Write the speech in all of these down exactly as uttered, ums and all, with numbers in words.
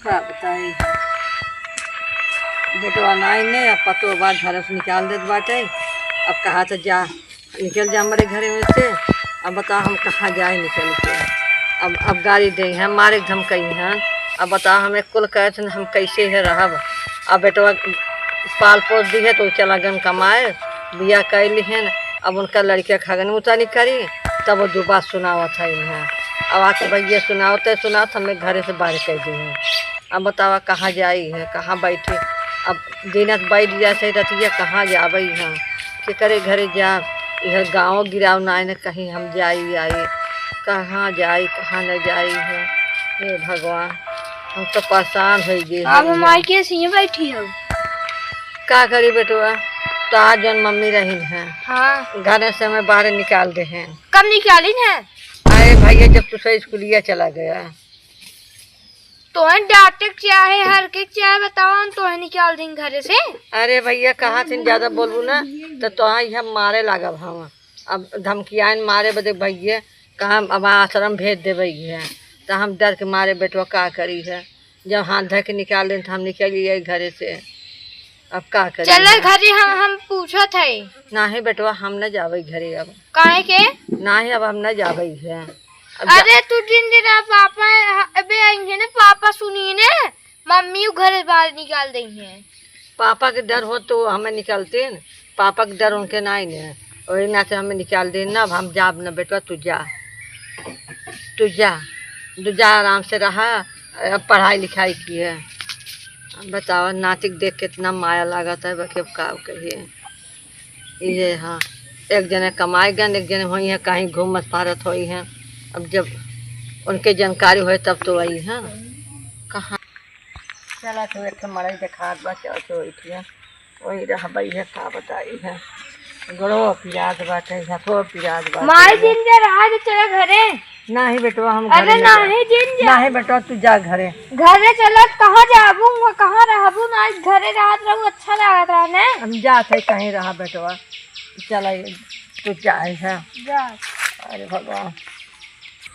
का बताई, बेटवा नाई ने, अब पतो बात घर से निकाल देत बाटे। अब कहा तो जा, निकल जा हमरे घरे में से। अब बताओ हम कहाँ जाए निकल के? अब, अब गारी देइहैं, मारे धमकाइहैं। अब बताओ हम एक कुल कहत हन, हम कैसे है रहब? अब बेटवा पाल पोस दी है तो चला गन कमाए, बिया कइ लिहन। अब उनका लड़किया खगन उतानी करी, तब वो दो बात सुनावत है इन्हें। अब आज भैया सुनावते सुनावत हमें घरे से बाहर कइ दिहैं। अब बतावा कहाँ जाई है, कहाँ बैठी? अब दिनक बैठ जाए से रतिया कहाँ जाबे हम? केकरे घरे जा? यह गाँव गिराव नाई न कहीं हम जाई आई। कहाँ जाई, कहाँ न जाई है? हे भगवान, हम तो परेशान होइ गए अब हैं। माई के सिंह बैठी हो। का करी बेटवा, तो आज जौन मम्मी रहिन है, हाँ। घरे से हमें बाहर निकाल देहैं। कब निकालिन है? अरे भैया, जब तू सही स्कूलिया चला गया। तोहे डांटे के चाहे, हर के चाहे, बताओ, हम तोहे निकाल दें घरे से। अरे भैया, कहा थिन ज्यादा बोलबू ना, तो तोहे हम मारे लागब हम। अब धमकियाइन मारे बदे भैया, कहा अब आश्रम भेज देबे है, तो हम डर के मारे बेटवा का करी है, जब हाथ धर के निकाल दें तो हम निकल गए घरे से। अब का करी चले है? घरे हम, हम पूछत है। नाही बेटवा, हम न जाबे घरे अब। काहे के? नाही, अब हम न जाबे है। अब जा- अरे तू जिन दिन आ पापा, अबे आएंगे ना पापा, सुनिए ने, मम्मी उ घर बाहर निकाल देइहैं। पापा के डर हो तो हमें निकालते न, पापा के डर उनके नाई ने, वही नाते हमें निकाल दे ना। अब हम जाब न बेटवा, तू जा, तू जा, तू जा, आराम से रहा। अब पढ़ाई लिखाई की है, अब बताओ नाती के देख कितना माया लागत है, बाकी अब का कहिए। ये हाँ, एक जने कमाए गन, एक जने होइहैं कहीं घूमत फारत होइहैं। अब जब उनके जानकारी होए तब तो आई है। कहाँ चला तो एक ठे मड़ई देखात बा, चल तो बैठिया, वही रहबई है, का बताई है। गोड़ो पिरात बाटे, हथो पिरात बाटे। माई दिन के रहा जो चला घरे। नाही बेटवा, हम अरे घरे ना नाही, जाब। जिन जा। नाही बेटवा, तू जा घरे। घरे चलत कहाँ जाबू, वहाँ कहाँ रहबू? ना घरे रहत रहू, अच्छा लागत रहा ने। हम जात है कहीं रहा बेटवा, चला तू जाए है। जा। अरे भगवान।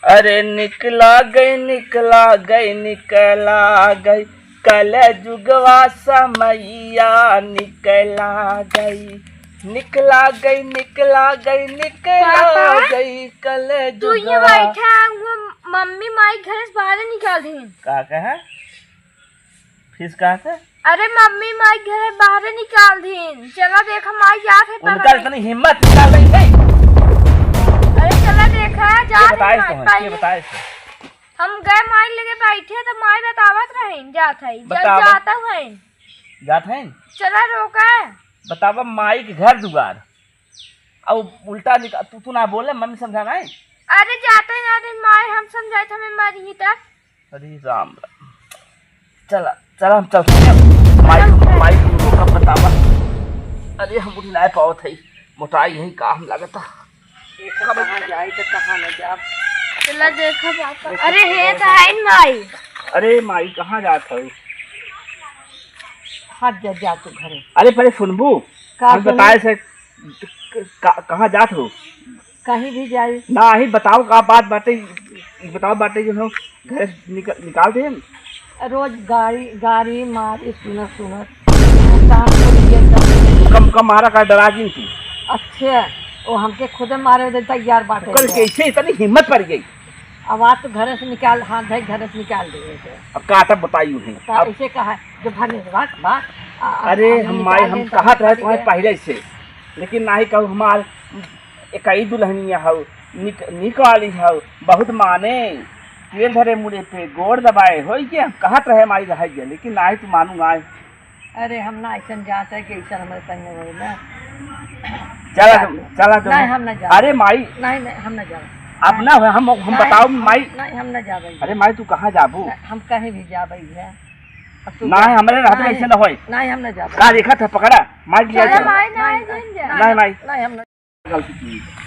अरे निकला गई, निकला गई, निकला गई, कल जुगवा समैया निकला गई, निकला गई, निकला गई, निकला पापा, गई कल तू ये जुगवा। बैठा, वो मम्मी माई घर से बाहर निकाल दी। का कहे? फीस कहाँ से? अरे मम्मी माई घर बाहर निकाल दीन। चला देखा माई जात है उनका पता इतनी हिम्मत निकाल रही है। अरे चला देखा, जा ये रही बताए माई, तो हैं, ये पहले बताए तो। हम गए माई लगे बैठे तो माई बतावत रही जात है, जब बतावा। जाता है। जात है? चला रोका। बतावा माई के घर दुआर। अब उल्टा निकाल, तू, तू ना बोले, मम्मी समझाना है। अरे जाते जाते माई हम समझाए थे, हमें मारी ही तक। अरे राम राम। चला, चला हम चलते हैं। माई, माई को रोका बतावा। अरे हम उठ ना पावत है। मोटाई है का हम लागता। कहाँ जाई तो कहाँ न जाब। चला देखा पापा। अरे हे तो है माई। अरे माई कहाँ जात है? हाथ जा, जा तू घरे। अरे पहले सुनबू। का हम सुनबू? बताए से क-, क-, कहाँ जात हो? कहीं भी जाई। नाही, बताओ का बात बाटे, ई बताओ बाटे जो हम घर से निक-, निकाल दे। रोज गारी, गारी मारी सुनत सुनत। काम को लिए कर कम, कम मारा का डरा जिन तू। अच्छे, वो हमके खुदे मारे दे तैयार बाटे। कल कैसे इतनी हिम्मत पड़ गई? अब आज तो घर से निकाल, हाथ धर घर से निकाल दे थे। अब का तब बताई उन्हें? का अब ऐसे कहा, जो भागे, भाग, भाग। आ, आ, अरे हम हम माई, निकाल हम दें तो कहत रहे भाग तुम्हें गए। पहले से, लेकिन नाही कहू हमार एकई दुल्हनिया हऊ, निक-, निक वाली हऊ, बहुत माने, तेल धरे मुड़े पे, गोड़ दबाए, होई के हम कहत रहे माई रह गया, लेकिन नाही तू मानू नाही। अरे हम ना ऐसन जात है कि ऐसन हमारे संग होई ना। चला जात तुम, है। चला तुम। नाही, हम ना जाब। अरे माई। नाही, नाही, हम ना जाब। अब नाही। ना हो, हम, हम नाही, बताओ हम, माई। नाही, हम ना जाबे। अरे माई, तू कहाँ जाबू? नाही, हम कहीं भी जाबे है। अब तू नाही, जा। हमरे रहत में नाही, ऐसे ना होई। नाही, हम ना जाबे। का देखत है, पकड़ा, माई लिया चला चला। माई, नाही, नाही, जिन जा। नाही, माई। नाही, हम ना गलती की।